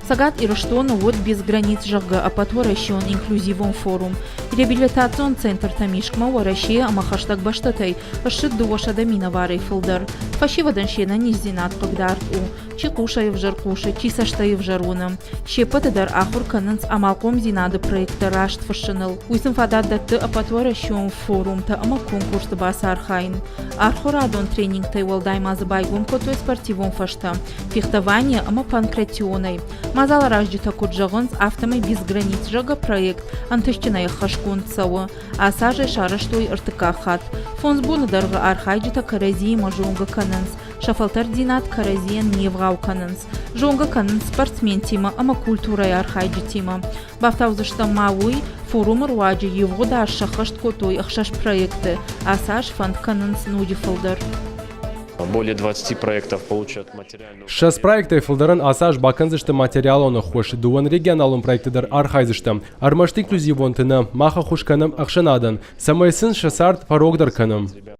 Цӕгат Ирыстоны уыд Без границ, зӕгъгӕ, ӕппӕтуӕрӕсеон инклюзивон форум. Реабилитацион центр Тӕмискъмӕ Уӕрӕсейы ӕмӕ хӕстӕг бӕстӕтӕй ссыд 200 минӕварӕй фылдӕр. Фӕсивӕдӕн се нӕниздзинад хъыгдард у. Чи хъусӕй ӕвзӕр хъусы, чи цӕстӕй ӕвзӕр уыны. Се ппӕты дӕр ахуыр кӕнынц амалхъомдзинады проекттӕ раст фыссыныл. Уый сын фадат дӕтты ӕппӕтуӕрӕсеон форумтӕ ӕмӕ конкурсты бацархайын. Ахуырадон тренингтӕй уӕлдай ма дзы байгом кодтой спортивон фӕзтӕ, фехтование ӕмӕ панкратионӕй. Мадзаларазджытӕ куыд зӕгъынц, афтӕмӕй Без границ, зӕгъгӕ, проект ӕнтыстджынӕй ӕххӕстгонд цӕуы. Ацы азӕй сарӕзтой ӕртыккаг хатт. Фондз боны дӕргъы архайджытӕ кӕрӕдзиимӕ зонгӕ кӕнынц, сӕ фӕлтӕрддзинад кӕрӕдзийӕн не вгъау кӕнынц, зонгӕ кӕнынц спортсментимӕ ӕмӕ культурӕйы архайджытимӕ. Бафтаудзыстӕм ма уый, форумы руаджы ивгъуыд аз сӕххӕст кодтой ӕхсӕз проекты, ацы аз фӕнд кӕнынц ноджы фылдӕр. Более 20 проектов получат материальную... 20 проектӕй фылдӕрӕн ацы аз бакӕндзысты материалон ӕххуыс, дыууӕ регионалон проекты дӕр архайдзыстӕм. Ӕрмӕст инклюзивонты нӕ, мах ӕххуыс кӕнӕм ӕхсӕнадӕн, цӕмӕй сын сӕ цард фӕрогдӕр кӕнӕм.